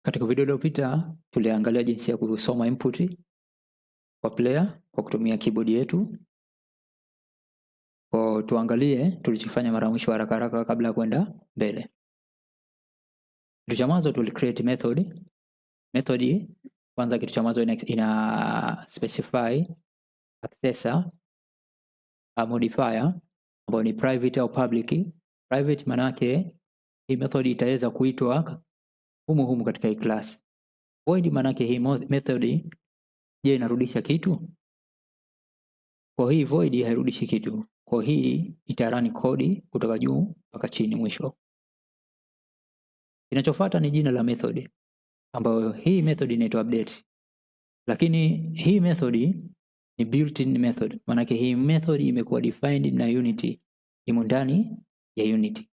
Katika video iliyopita tuliangalia jinsi ya kusoma input kwa player kwa kutumia keyboard yetu. Kwa tuangalie tulichofanya mara mwisho haraka haraka kabla ya kwenda mbele. Kitu cha mwanzo tuli create method. Method kwanza, kitu cha mwanzo ina specify accessor a modifier ambayo ni private au public. Private manake hii method itaweza kuitwa humu humu katika hii class. Void manake hii method je, inarudisha kitu? Kwa hii void hairudishi kitu. Kwa hii itarun kodi kutoka juu mpaka chini mwisho. Kinachofuata ni jina la method, ambayo hii method inaitwa update. Lakini hii method ni built-in method, manake hii method imekuwa defined na Unity, imo ndani ya Unity.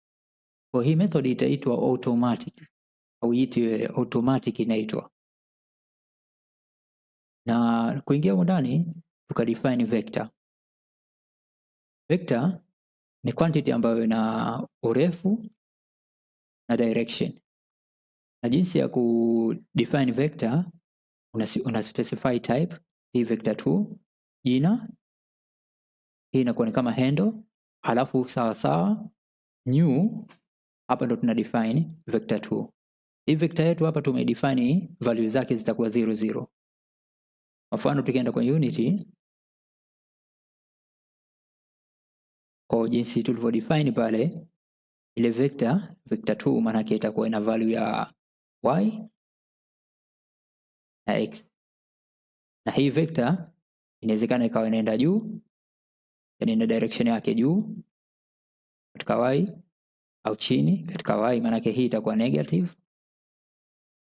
Kwa hii method itaitwa automatic au iitwe automatic inaitwa. Na kuingia huko ndani tukadefine vector. Vector ni quantity ambayo ina urefu na direction. Na jinsi ya kudefine vector, una specify type hii vector 2, jina hii inakuwa ni kama handle, halafu sawa sawa new, hapa ndo tuna define vector 2. Hii vector yetu hapa tumedefine value zake zitakuwa 0 0. Kwa mfano tukienda kwa Unity, kwa jinsi tulivyo define pale ile vector, vector 2 maana yake itakuwa ina value ya y na x. Na hii vector inawezekana ikawa inaenda juu, yani ina direction yake juu katika y au chini katika y, maana yake hii itakuwa negative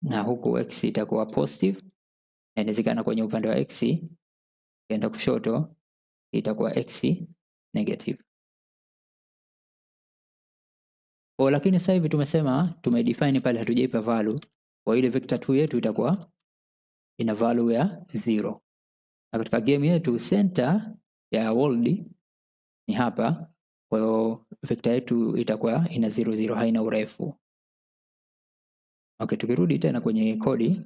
na huku x itakuwa positive. Na inawezekana kwenye upande wa x ikienda kushoto itakuwa x negative. Kwa lakini sasa hivi tumesema tumedefine pale, hatujaipa value. Kwa ile vector 2 yetu itakuwa ina value ya 0. Na katika game yetu center ya world ni hapa, kwa hiyo vector yetu itakuwa ina 0 0, haina urefu. Okay, tukirudi tena kwenye kodi,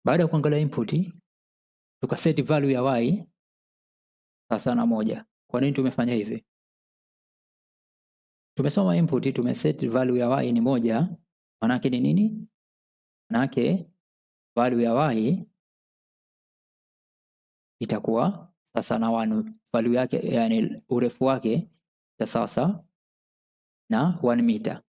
baada ya kuangalia input tukaset value ya y sawa na 1. Kwa nini tumefanya hivi? Tumesoma input, tumeset value ya y ni 1, maana yake ni nini? Maana yake value ya y itakuwa sawa na 1, value yake yani urefu wake sawa na 1 meter.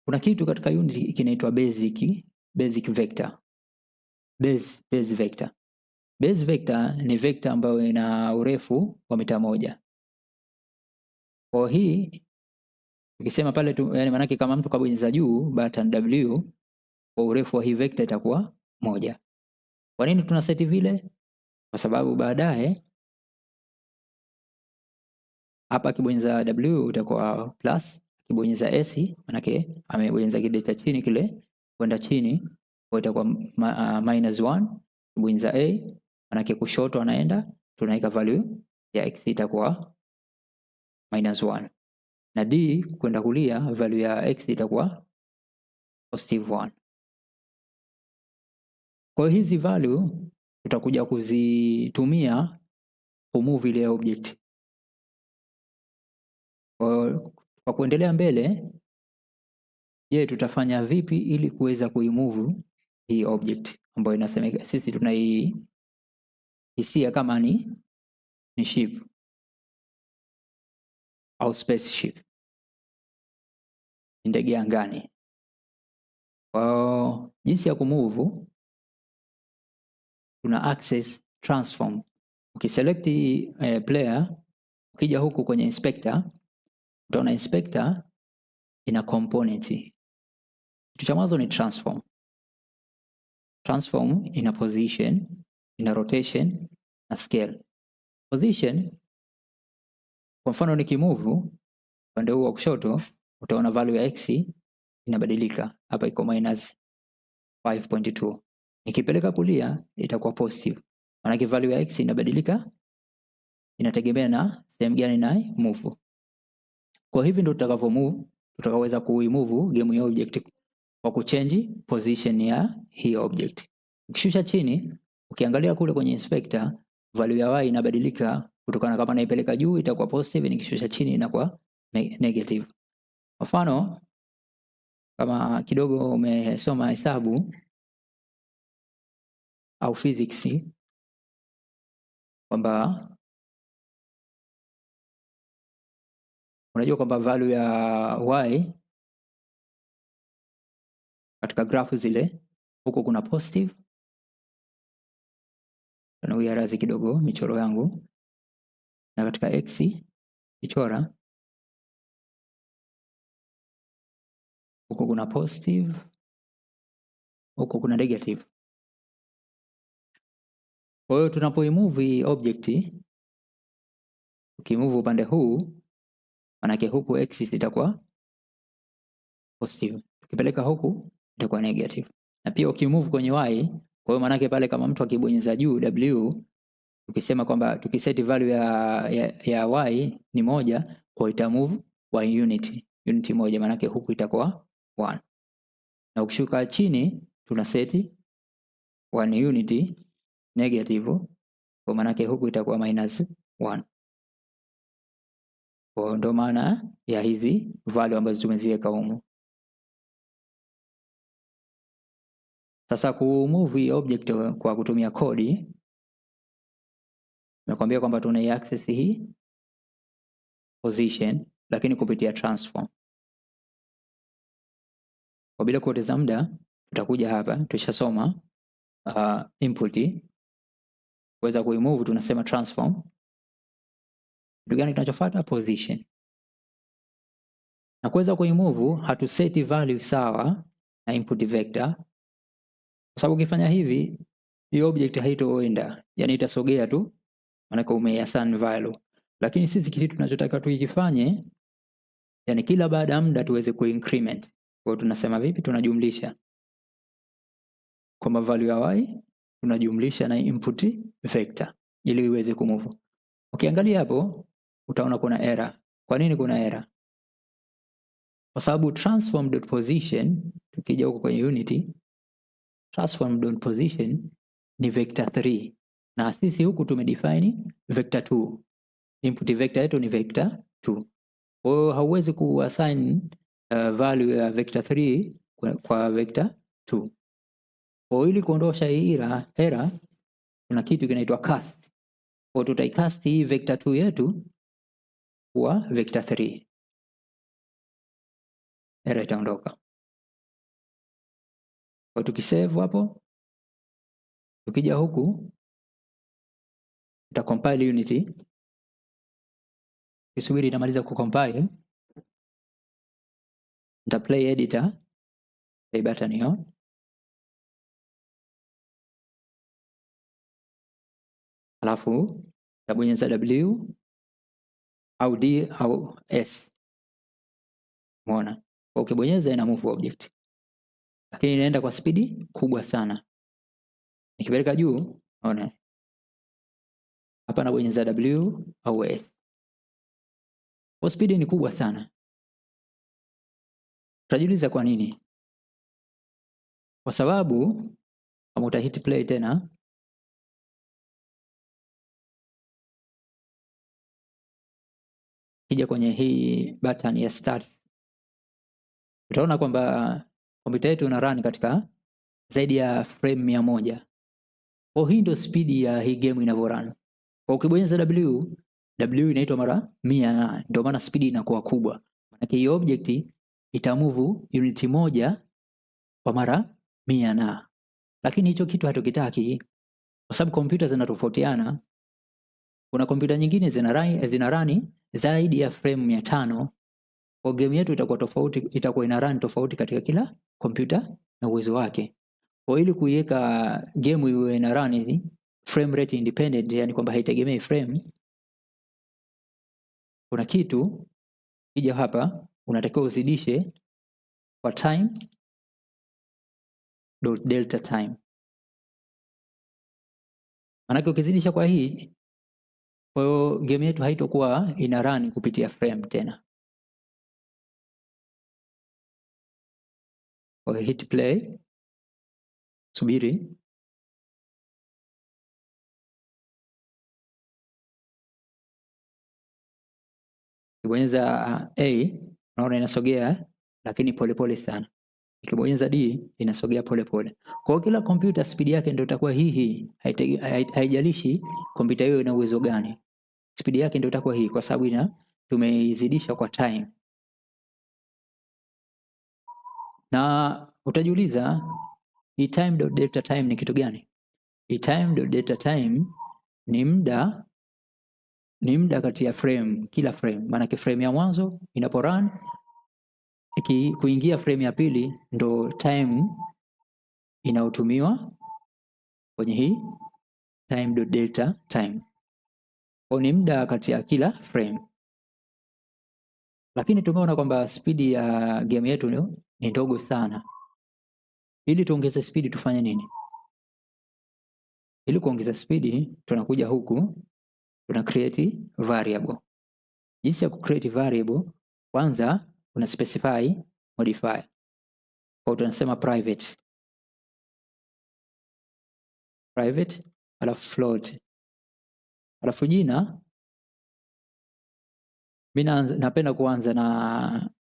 Kuna kitu katika Unity kinaitwa basic vector. Base vector. Base vector ni vector ambayo ina urefu wa mita 1. Kwa hii ukisema pale tu, yani maana yake kama mtu kabonyeza juu button W, kwa urefu wa hii vector itakuwa 1. Kwa nini tuna set vile? Kwa sababu baadaye hapa akibonyeza W itakuwa plus, akibonyeza S maana yake amebonyeza kidole cha chini kile kwenda chini, kwa itakuwa minus 1. Akibonyeza A maana yake kushoto anaenda, tunaweka value ya x itakuwa minus 1. Na D kwenda kulia value ya x itakuwa positive 1. Kwa hiyo hizi value tutakuja kuzitumia kumove ile object. Kwa kuendelea mbele, je, tutafanya vipi ili kuweza kuimove hii object ambayo inasemeka sisi tunaihisia kama ni ship au spaceship, ndege angani. Kwa jinsi ya kumove, tuna access transform. Ukiselect player, ukija huku kwenye inspector, utaona inspector ina component. Kitu cha mwanzo ni transform. Transform ina position, ina rotation na scale. Position, kwa mfano nikimove upande huu wa kushoto, utaona value ya x inabadilika. Hapa iko minus 5.2. Nikipeleka kulia itakuwa positive. Maana value ya x inabadilika Inategemea na sehemu gani na move. Kwa hivi ndio tutakavyo move, tutakaweza kuimove game ya object kwa kuchange position ya hii object. Ukishusha chini, ukiangalia kule kwenye inspector, value ya y inabadilika kutokana kama naipeleka juu itakuwa positive, nikishusha chini inakuwa negative. Kwa mfano, kama kidogo umesoma hesabu au physics, kwamba unajua kwamba value ya y katika grafu zile huko kuna positive. Tunawiya razi kidogo michoro yangu, na katika x michora huko kuna positive, huko kuna negative. Kwa hiyo tunapoimove object, ukimove upande huu, manake huku x itakuwa positive, tukipeleka huku itakuwa negative. Na pia ukimove kwenye y, kwa hiyo manake pale kama mtu akibonyeza juu w, tukisema kwamba tukiseti value ya y ni 1, kwa ita move y unit 1, manake huku itakuwa 1. Na ukishuka chini tuna seti 1 unit negative, kwa manake huku itakuwa minus 1. Kwa ndo maana ya hizi value ambazo tumeziweka humu. Sasa ku move hii object kwa kutumia kodi, nimekwambia kwamba tuna access hii position lakini kupitia transform. Kwa bila kupoteza muda tutakuja hapa, tushasoma input kuweza kuimove tunasema transform. Kitu gani kinachofuata? Position. Na kuweza kuimove hatuseti value sawa na input vector, kwa sababu ukifanya hivi hii object haitoenda, yani itasogea tu, maana umeassign value. Lakini sisi kitu tunachotaka tuikifanye, yani kila baada ya muda tuweze kuincrement. Kwa hiyo tunasema vipi? Tunajumlisha kwamba value ya y tunajumlisha na input vector ili iweze kumove. Ukiangalia hapo utaona kuna error. Kwa nini kuna error? Kwa sababu transform.position, tukija huko kwenye Unity, transform.position ni vector 3 na sisi huku tumedefine vector 2. Input vector yetu ni vector 2. Kwa hiyo hauwezi kuassign value ya vector 3 kwa vector 2. Kwa ili kuondosha hii error, kuna kitu kinaitwa cast. Kwa tutaicast hii vector 2 yetu kuwa vector 3. Error itaondoka. Kwa tukisave hapo, tukija huku tuta compile Unity. Kisubiri inamaliza kucompile, nita play editor, play button hiyo. Alafu nitabonyeza W au D au S. Umeona? Kwa ukibonyeza ina move object, lakini inaenda kwa spidi kubwa sana. Nikipeleka juu, unaona hapa nabonyeza W au S. Kwa spidi ni kubwa sana. Tutajiuliza kwa nini? Kwa sababu kama utahit play tena, kija kwenye hii button ya start, utaona kwamba kompyuta yetu ina run katika zaidi ya frame 100. Kwa hii ndio speed ya hii game inavyo run. Kwa ukibonyeza W, W inaitwa mara 100, ndio maana speed inakuwa kubwa. Maana hii object itamove unit moja kwa mara 100 na. Lakini hicho kitu hatukitaki kwa sababu kompyuta zinatofautiana. Kuna kompyuta nyingine zina run zaidi ya frame 500. Kwa game yetu itakuwa tofauti, itakuwa ina run tofauti katika kila kompyuta na uwezo wake. Kwa ili kuiweka game iwe ina run hizi frame rate independent, yani kwamba haitegemei frame, kuna kitu kija hapa unatakiwa uzidishe kwa time dot delta time. Maana ukizidisha kwa hii Kwa hiyo game yetu haitokuwa ina run kupitia frame tena. Kwa hiyo hit play, subiri. Ukibonyeza A unaona inasogea lakini polepole sana. Ukibonyeza D inasogea polepole. Kwa hiyo kila kompyuta speed yake ndio itakuwa hii hii. Haijalishi kompyuta hiyo ina uwezo gani. Speed yake ndio itakuwa hii kwa sababu tumeizidisha kwa time. Na utajiuliza hii time.delta time ni kitu gani? Hii time.delta time ni muda kati ya frame, kila frame. Maana frame ya mwanzo inapo run kuingia frame ya pili ndo time inayotumiwa kwenye hii time.delta time. Kwa ni muda kati ya kila frame. Lakini tumeona kwamba speed ya game yetu ni ndogo sana. Ili tuongeze speed tufanye nini? Ili kuongeza speed tunakuja huku tuna create variable. Jinsi ya ku create variable, kwanza una specify modifier. Kwa tunasema private. Private alafu float. Alafu jina, mimi napenda kuanza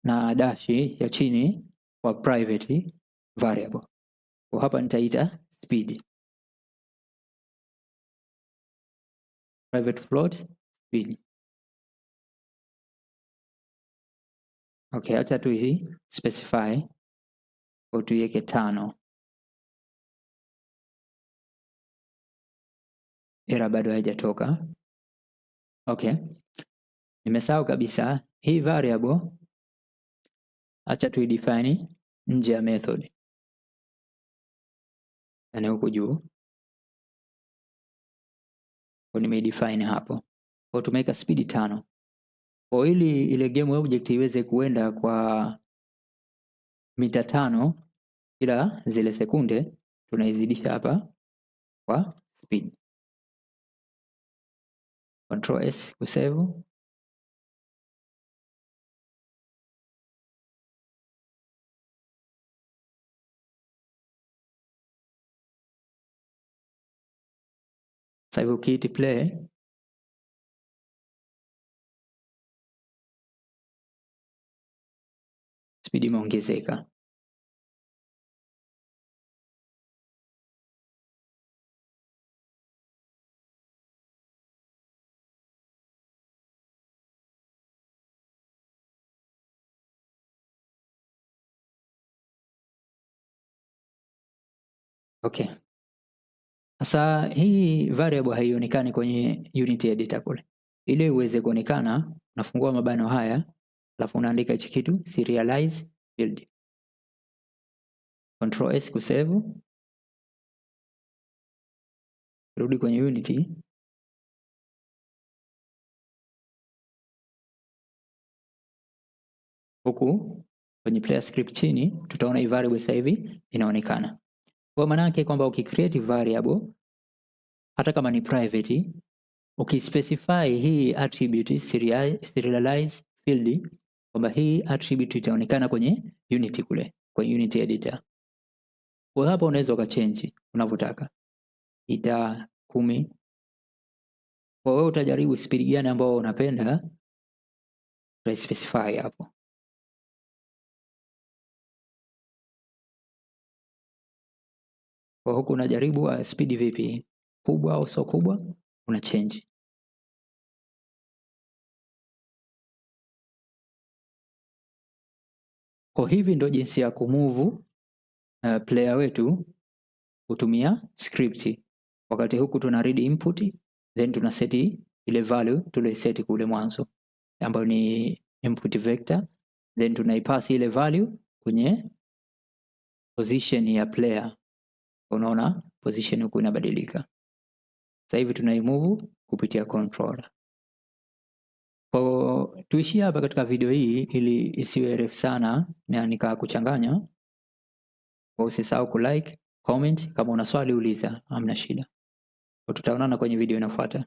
na dashi ya chini kwa private variable. Kwa hapa nitaita speed. Private float speed. Okay, acha tu hizi specify kwa tuiweke 5. Error bado haijatoka. Okay. Nimesahau kabisa hii variable, acha tu define nje ya method. Yaani huku juu. Kwa nimedefine hapo. Kwa tumeweka speed 5. Kwa ili ile game object iweze kuenda kwa mita 5 kila zile sekunde, tunaizidisha hapa kwa speed. Control S kusave. Sasa hivi ukihit play speed imeongezeka. Okay. Sasa hii variable haionekani kwenye Unity editor kule. Ili iweze kuonekana, unafungua mabano haya, alafu unaandika hichi kitu serialize field. Control S kusave. Rudi kwenye Unity. Huku kwenye player script chini tutaona hii variable sasa hivi inaonekana. Kwa maana yake kwamba ukicreate variable hata kama ni private, ukispecify hii attribute serialize field kwamba hii attribute itaonekana kwenye Unity kule, kwenye Unity editor. Kwa hapa unaweza ukachange unavyotaka. Ita 10. Kwa wewe utajaribu speed gani ambao unapenda, utaspecify hapo. Kwa huku unajaribu speed vipi, kubwa au sio kubwa, una change. Kwa hivi ndo jinsi ya kumove player wetu kutumia script. Wakati huku tuna read input, then tuna set ile value tuliset kule mwanzo ambayo ni input vector, then tunaipass ile value kwenye position ya player. Unaona position huku inabadilika. Sasa hivi tunaimove kupitia controller. Kwa tuishie hapa katika video hii ili isiwe refu sana na nikakuchanganya. Kwa usisahau ku like, comment, kama una swali uliza, hamna shida. Kwa tutaonana kwenye video inayofuata.